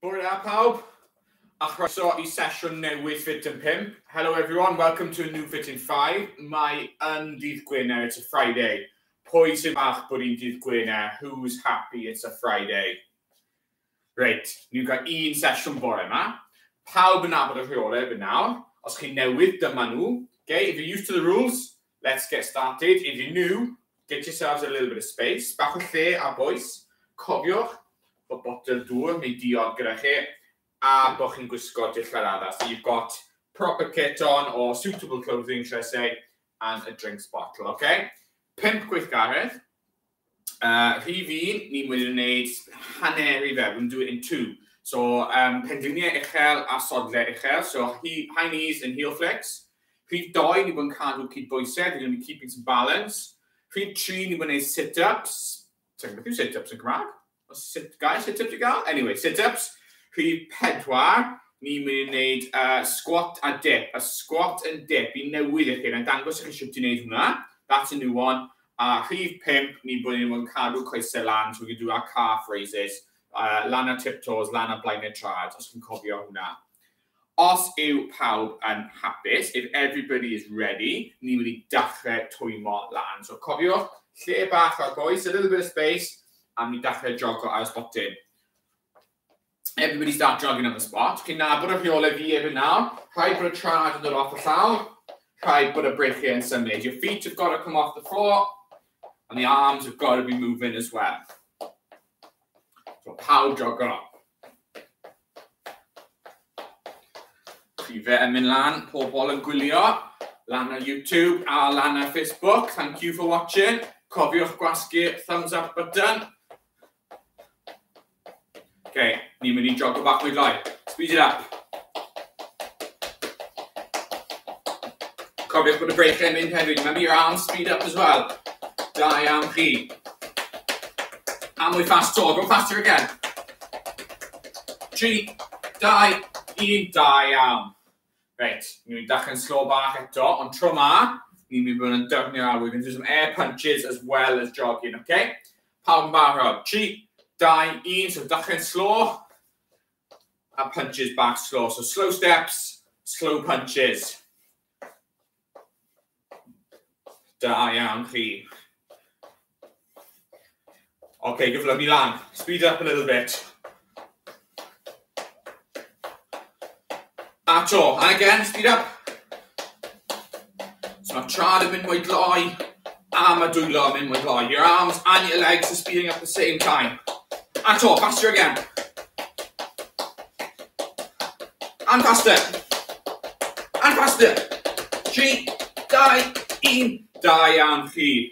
Bore da pawb, a chroeso i sesiwn newydd Ffit yn 5. Hello everyone, welcome to a new Fit in 5. Mae yn dydd Gwener, it's a Friday. Pwy sy'n falch bod hi'n dydd Gwener? Who's happy it's a Friday? Reit, ni'n cael un sesiwn bore yma. Pawb yn nabod y rheolau erbyn nawr. Os chi'n newydd, dyma nhw. Okay, if you're used to the rules, let's get started. If you're new, get yourselves a little bit of space. Bach o lle a boes. Cofiwch bod botel dŵr neu diod gyda chi a bod chi'n gwisgo dillad addas. So you've got proper kit on or suitable clothing, should I say, and a drinks bottle, okay? 5 gweithgaredd. Rhif 1, ni'n mynd i wneud haneri fe, we'll do it in 2. So, pengliniau uchel a sodlau uchel, so high knees and heel flicks. Rhif 2, ni'n bod yn cadw cydbwysedd, we're going to be keeping some balance. Rhif 3, ni'n bod yn gwneud sit-ups. Ti'n beth yw sit-ups yn Cymraeg? Sit, guys, sit-ups i gael? Anyway, sit-ups. Rhif 4, ni'n mynd i wneud squat a dip. A squat and dip, i newydd i chi, na'n dangos i chi sut i wneud hwnna. That's a new one. A rhif 5, ni'n bod yn cadw coesau lan, so we can do our calf raises. Lan ar tiptoes, lan ar blaenau traed, os chi'n cofio hwnna. Os yw pawb yn hapus, if everybody is ready, ni'n mynd i dechrau twymo lan. So cofiwch, lle bach ar goes, a little bit of space, a ni'n dechrau jogo ar y spotyn. Everybody start jogging on the spot. Chi'n nabod y rheolau fi erbyn nawr. Rhaid bod y traed yn dod off y llawr. Rhaid bod y breichiau yn symud. Your feet have got to come off the floor, and the arms have got to be moving as well. So pawb jogo. Rhifau yn mynd lan, pobl yn gwylio, lan ar YouTube a lan ar Facebook. Thank you for watching. Cofiwch gwasgu thumbs up button. Okay, ni'n mynd i jogo bach mwy gloi. Speed it up. Cofiwch bod y breichiau'n mynd hefyd. Remember your arms speed up as well. Da iawn chi. A mwy fast to. Go faster again. 3, 2, 1, da iawn. Reit, ni'n mynd i dechrau'n slow bach eto, ond tro ma, ni'n mynd i bod yn dyrnio ar. We're going to do some air punches as well as jogging, okay? Pawb yn barod. 3, 2, 1, so dechrau'n slow, a punches back slow. So slow steps, slow punches. Da iawn chi. Okay, gyflymu lan. Speed up a little bit. A to, and again, speed up. So mae traed yn mynd mwy gloi, a mae dwylo yn mynd mwy gloi. Your arms and your legs are speeding up at the same time. A to, faster again. And faster. And faster. 3, 2, 1. Da iawn chi.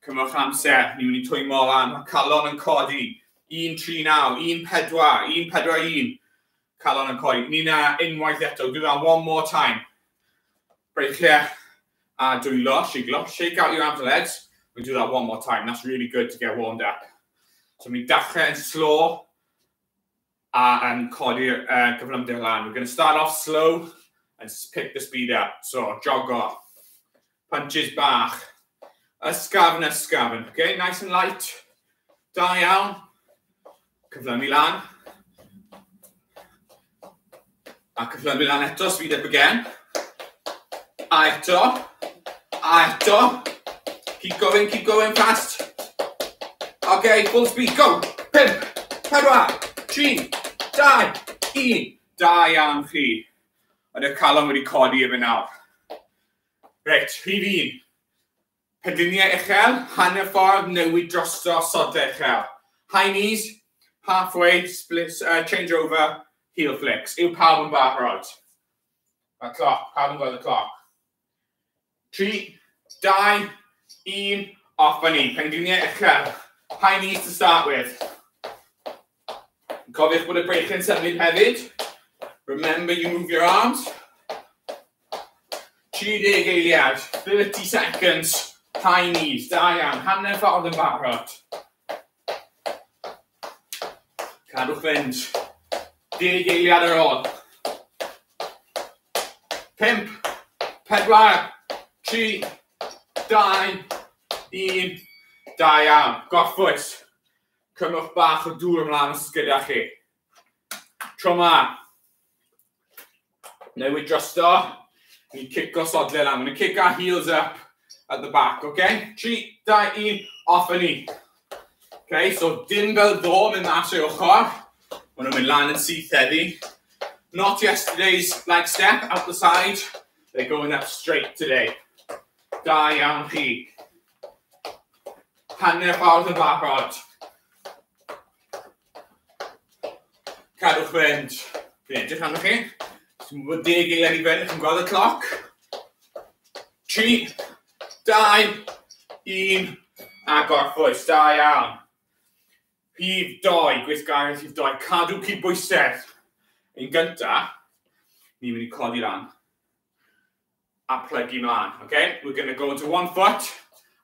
Cymrwch amser, ni'n mynd i twymo lan, mae calon yn codi. 1, 3, 9, 1, 4, 1, 4, 1. Calon yn codi. Ni na unwaith eto. Do that one more time. Breichiau a dwylo, siglo. Shake out your arms and legs. We do that one more time. That's really good to get warmed up. So ni'n dechrau yn slow a yn codi'r cyflymder lan. We're going to start off slow and pick the speed up. So, jogo. Punches bach. Ysgafn, ysgafn. Okay, nice and light. Da iawn. Cyflymu lan. A cyflymu lan eto, speed up again. A eto. A eto. Keep going fast. Okay, full speed, go. 5, 4, 3, 2, 1. Da iawn chi. Ydy'r calon wedi codi erbyn nawr. Reit, rhif 1. Pengliniau uchel, hanner ffordd, newid drosto, sodau uchel. High knees, halfway, split, change over, heel flicks. Yw pawb yn barod? Mae cloc, pawb yn gweld y cloc. 3, 2, 1, off â ni. Pengliniau uchel. High knees to start with. Cofiwch bod y breichiau'n symud hefyd. Remember you move your arms. 30 eiliad, 30 seconds, high knees, da iawn, hanner ffordd yn barod. Cadwch fynd, 10 eiliad ar ôl. 5, 4, 3, 2, 1, da iawn, gorffwys. Cymrwch bach o dŵr ymlaen os gyda chi. Tro ma. Newid drosto. Ni'n cico sodle lan. We're going to kick our heels up at the back, okay? 3, 2, 1, off â ni. Okay, so dim fel ddoe mynd mas o'i ochr. Maen nhw'n mynd lan yn syth heddi. Not yesterday's leg step out the side. They're going up straight today. Da iawn chi. Hanner ffordd yn barod. Cadwch fynd. Fi'n edrych arnoch chi. Ti'n gwybod 10 eiliad i fynd, chi'n gweld y cloc. 3, 2, 1, a gorffwys. Da iawn. Rhif 2, gweithgaredd rhif 2, cadw cydbwysedd. Yn gynta, ni'n mynd i codi lan a plygu mlaen. Okay? We're going to go into one foot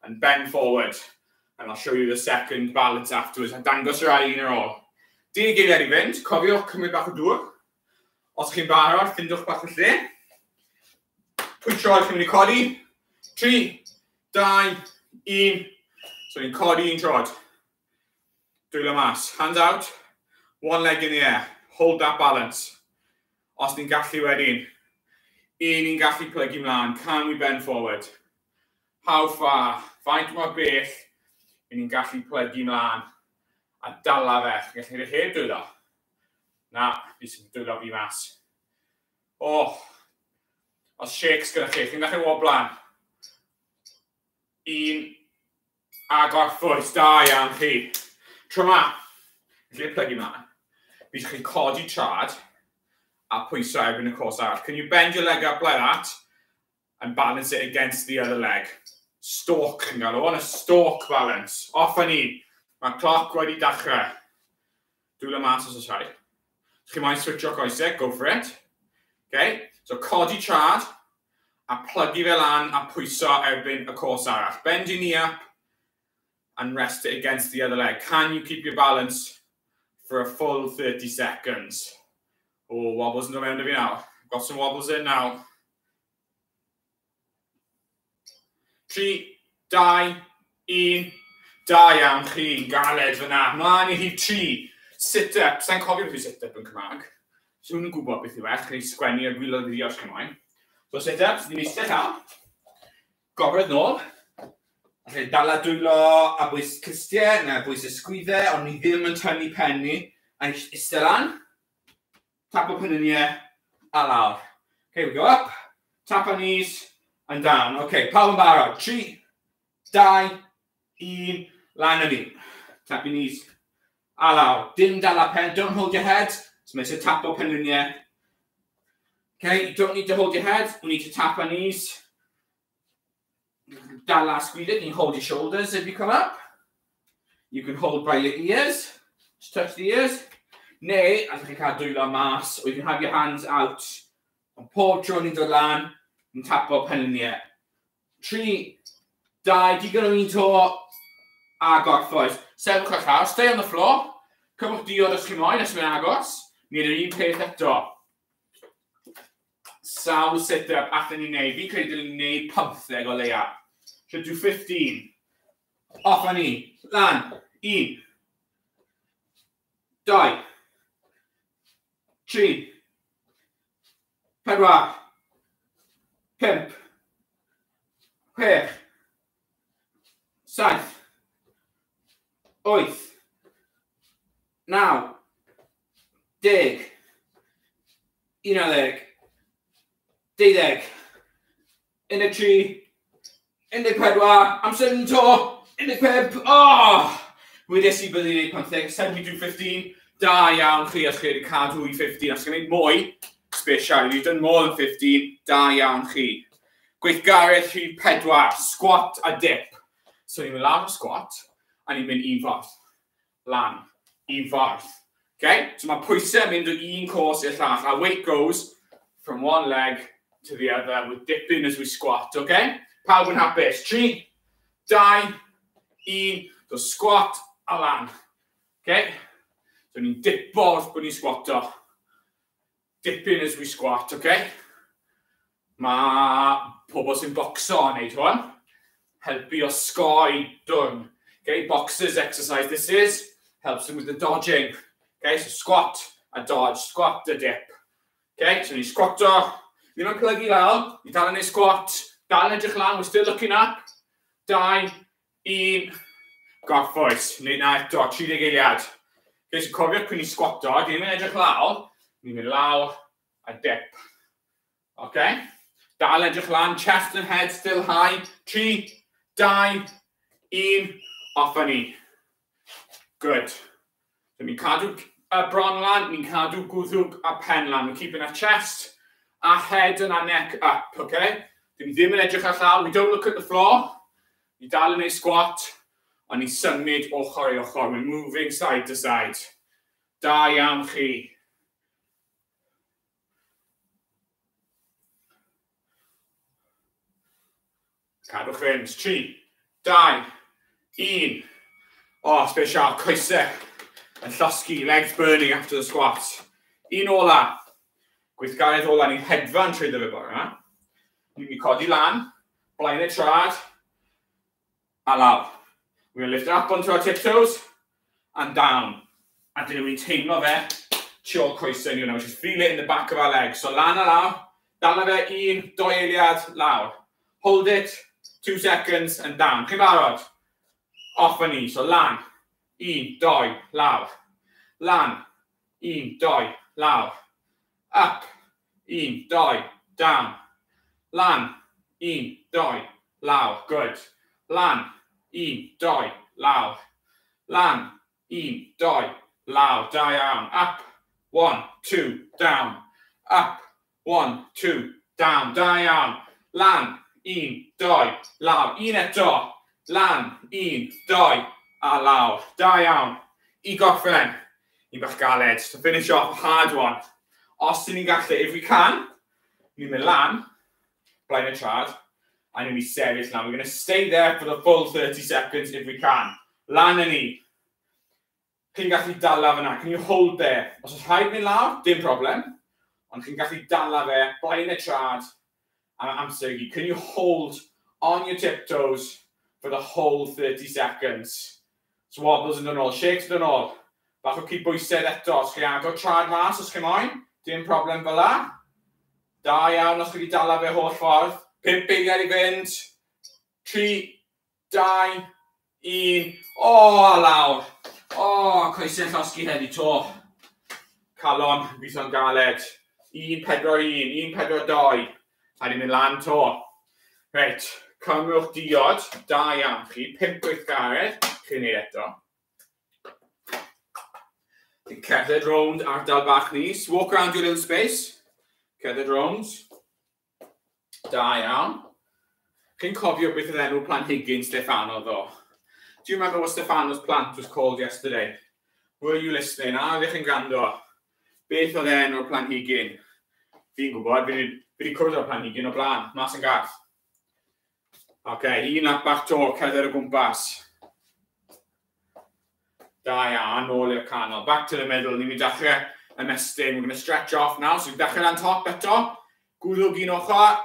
and bend forward. And I'll show you the second balance afterwards. A dangos yr ail un ar ôl. 10 eiliad i fynd, cofiwch cymryd bach o dŵr. Os chi'n barod, ffindwch bach o lle. Pwy troed chi'n mynd i codi? 3, 2, 1. So ni'n codi un troed. Dwylo mas. Hands out. One leg in the air. Hold that balance. Os ni'n gallu wedyn, un ni'n gallu plygu mlaen. Can we bend forward? How far? Faint mor bell i ni'n gallu plygu mlaen a dala fe? Chi'n gallu gwneud heb dwylo? Na, fi sy'n dwylo fi mas. Oh, os shakes gyda chi, chi'n gallu woblan. Un, a gorffwys, da iawn chi. Tro ma, lle plygu mlaen, bydd chi'n codi trad a pwyso erbyn y coes arall. Can you bend your leg up like that and balance it against the other leg? Stork yn galw hwn, a stork balance. Off â ni. Mae cloc wedi dechrau. Dwylo mas os oes rhaid. Chi moyn switcho coesau, go for it. Okay? So codi trad a plygu fe lan a pwyso erbyn y coes arall. Bend your knee up and rest it against the other leg. Can you keep your balance for a full 30 seconds? Oh, wobbles yn dod mewn i fi nawr. Got some wobbles in now. 3, 2, 1. Da iawn chi, galed fyna. Mlaen i rhif 3. Sit-up. Sa'n cofio beth yw sit-up yn Cymraeg. So nhw'n gwybod beth yw e, chi'n sgwennu ar gwaelod fideo os chi'n moyn. So sit-ups, ni'n eistedd llaw. Gorwedd nôl. Felly dala dwylo a bwys clustiau, neu bwys ysgwyddau, ond ni ddim yn tynnu pen ni. A eistedd lan. Tapo pengliniau a lawr. Okay, we go up, tap our knees, and down. Okay, pawb yn barod. 3, 2, 1, lan â ni. Tap your knees a lawr. Dim dala pen, don't hold your head. So mae eisiau tapo pengliniau. Okay, you don't need to hold your head. We need to tap our knees. Dala ysgwyddau, you can hold your shoulders if you come up. You can hold by your ears. Just touch the ears. Neu, allwch chi cael dwylo mas, or you can have your hands out. Ond pob tro ni'n dod lan, ni'n tapo pengliniau. 3, 2, digon o un to, a gorffwys. Sefwch ar llawr, stay on the floor. Cymwch diod os chi moyn, os mae'n agos. Ni'n yr un peth eto. Sawl sit-up allan ni'n neud? Fi'n credu dylwn ni neud 15 o leia. Should do 15. Off â ni. Lan. 1. 2. 3. 4. 5. 6. 7. 8. 9. 10. 11. 12. 13. 14, amser yn to, 15, oh! Wedes i byddwn i'n gwneud 15, said we do 15, da iawn chi os chi wedi cadw i 15, os chi'n gwneud mwy, special, you've done more than 15, da iawn chi. Gweithgaredd rhif 4, squat a dip. So ni'n mynd lawr y squat, a ni'n mynd un ffordd. Lan, un ffordd. Okay? So mae pwysau yn mynd o un coes i'r llall. Our weight goes from one leg to the other with dipping as we squat, okay? Pawb yn hapus. 3, 2, 1, so squat a lan. Okay? So ni'n dipo wrth bod ni'n squato. Dipping as we squat, okay? Mae pobl sy'n bocso yn neud hwn. Helpu osgoi dwrn. Okay, boxers exercise this is. Helps them with the dodging. Okay, so squat a dodge, squat a dip. Okay, so ni'n squato, ddim yn plygu lawr, ni dal yn ei squat, dal yn edrych lan, we're still looking up. 2, 1, gorffwys. Wneud na eto, 30 eiliad. Okay, so cofio pwy ni'n squato, ddim yn edrych lawr, ni'n mynd lawr a dip. Okay? Dal edrych lan, chest and head still high. 3, 2, 1, off â ni. Good. So ni'n cadw y bron lan, ni'n cadw gwddwg a pen lan. We're keeping our chest, our head and our neck up, okay? Dyn ni ddim yn edrych ar llawr, we don't look at the floor. Ni dal yn ei squat, ond ni'n symud ochr i ochr. We're moving side to side. Da iawn chi. Cadwch fynd. 3, 2, 1. Oh, special, coesau yn llosgi, legs burning after the squat. Un ola. Gweithgaredd ola, ni'n hedfan trwy fe bore yma. Ni'n mynd i codi lan, blaen y trad, a lawr. We're going to lift up onto our tiptoes, and down. A dyn ni'n teimlo fe tu ôl coesau ni hwnna. We just feel it in the back of our legs. So lan a lawr, dala fe 1, 2 eiliad, lawr. Hold it, 2 seconds, and down. Chi'n barod? Off â ni. So lan, 1, 2, lawr. Lan, 1, 2, lawr. Up, 1, 2, down. Lan, 1, 2, lawr. Good. Lan, 1, 2, lawr. Lan, 1, 2, lawr. Da iawn. Up, 1, 2, down. Up, 1, 2, down. Da iawn. Lan, 1, 2, lawr. Un eto. Lan, 1, 2, a lawr. Da iawn. I gorffen. Un bach galed. To finish off, a hard one. Os ni'n gallu, if we can, ni'n mynd lan, blaen y trad, a ni'n mynd i sefyll lan. We're going to stay there for the full 30 seconds if we can. Lan â ni. Chi'n gallu dala fyna. Can you hold there? Os oes rhaid mynd lawr, dim problem. Ond chi'n gallu dala fe, blaen y trad, am amser i gyd. Can you hold on your tiptoes for the whole 30 seconds? So wobbles yn dod nôl, shakes yn dod nôl. Bach o cydbwysedd eto. Os chi agor trad mas, os chi moyn, dim problem fel la. Da iawn os chi wedi dala fe holl ffordd. 5 eiliad i fynd. 3, 2, 1. O, a lawr. O, coesau llosgi heddi to. Calon, gweithio'n galed. 1, 4, 1, 1, 4, 2. A ni'n mynd lan to. Reit, cymrwch diod. Da iawn chi. 5 gweithgaredd. Chi'n neud eto. Cerdded rownd ardal bach ni. Walk around your little space. Cerdded rownd. Da iawn. Chi'n cofio beth oedd enw planhigyn Stefano ddo? Do you remember what Stefano's plant was called yesterday? Were you listening? A, oeddech chi'n gwrando? Beth oedd enw'r planhigyn? Fi'n gwybod, fi wedi cwrdd o'r planhigyn o blaen, mas yn gardd. Oce, un lap bach to, cerdded o gwmpas. Da iawn, nôl i'r canol. Back to the middle, ni'n mynd i dechrau ymestyn. We're going to stretch off now, so ni'n dechrau lan top eto. Gwddwg un ochr.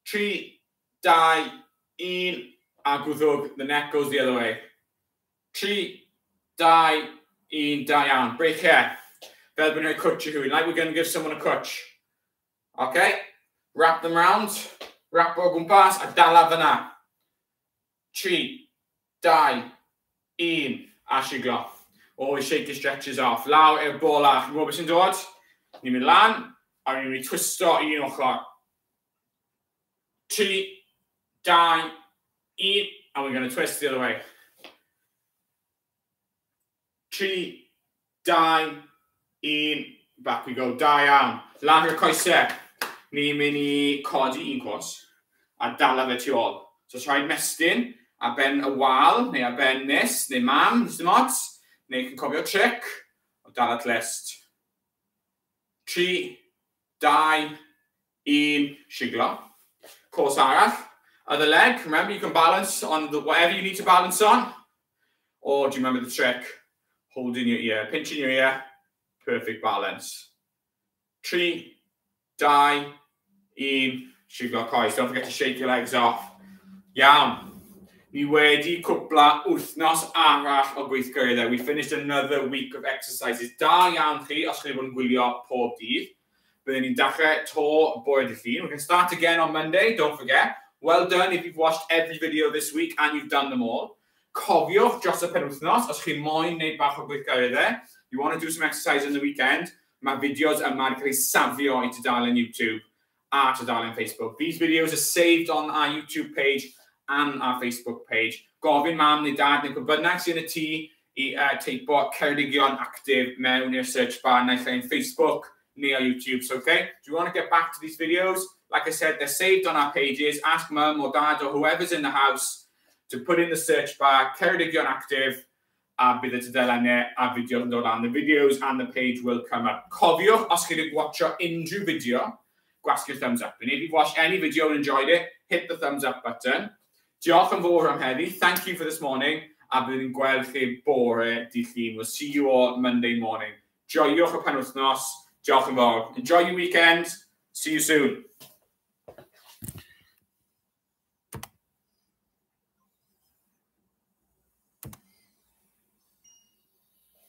3, 2, 1, a gwddwg, the neck goes the other way. 3, 2, 1, da iawn. Breichiau. Fel bod ni'n rhoi cwtch i rhywun. Like we're going to give someone a cwtch. Okay, wrap them round. Wrap o gwmpas a dala fyna. 3, 2, 1, a siglo. Always shake your stretches off. Lawr i'r bola. Chi'n gwybod beth sy'n dod? Ni'n mynd lan, a ni'n mynd i twisto un ochr. 3, 2, 1, and we're going to twist the other way. 3, 2, 1, back we go. Da iawn. Lan i'r coesau. Ni'n mynd i codi un cos a dala fe tu ôl. So os rhaid mestyn a ben y wal, neu a ben nes, neu mam, nes dim ots, neu chi'n cofio trick, o dala clust. 3, 2, 1, siglo. Cos arall. Other leg, remember you can balance on the, whatever you need to balance on. Or do you remember the trick? Holding your ear, pinching your ear, perfect balance. 3, 2, 1, siglo coes. Don't forget to shake your legs off. Iawn. Ni wedi cwpla wythnos arall o gweithgareddau. We finished another week of exercises. Da iawn chi, os chi wedi bod yn gwylio pob dydd. Byddwn ni'n dechrau 'to bore dydd Llun. We can start again on Monday, don't forget. Well done if you've watched every video this week and you've done them all. Cofiwch dros y penwythnos, os chi moyn wneud bach o gweithgareddau, you want to do some exercise in the weekend, mae fideos yma wedi cael eu safio i tudalen YouTube a tudalen Facebook. These videos are saved on our YouTube page and our Facebook page. Gofyn mam neu dad neu pwy bynnag sy'n y tŷ i teipo Ceredigion Active mewn i'r search bar naill ai'n Facebook neu ar YouTube. So, okay, do you want to get back to these videos? Like I said, they're saved on our pages. Ask mum or dad or whoever's in the house to put in the search bar Ceredigion Active a bydd y tudalennau a fideo yn dod lan. The videos and the page will come up. Cofiwch, os chi wedi watcho unrhyw fideo, gwasgu'r thumbs up. And if you've watched any video and enjoyed it, hit the thumbs up button. Diolch yn fawr am heddi. Thank you for this morning. A byddwn ni'n gweld chi bore dydd Llun. We'll see you all Monday morning. Joiwch y penwythnos. Diolch yn fawr. Enjoy your weekend. See you soon.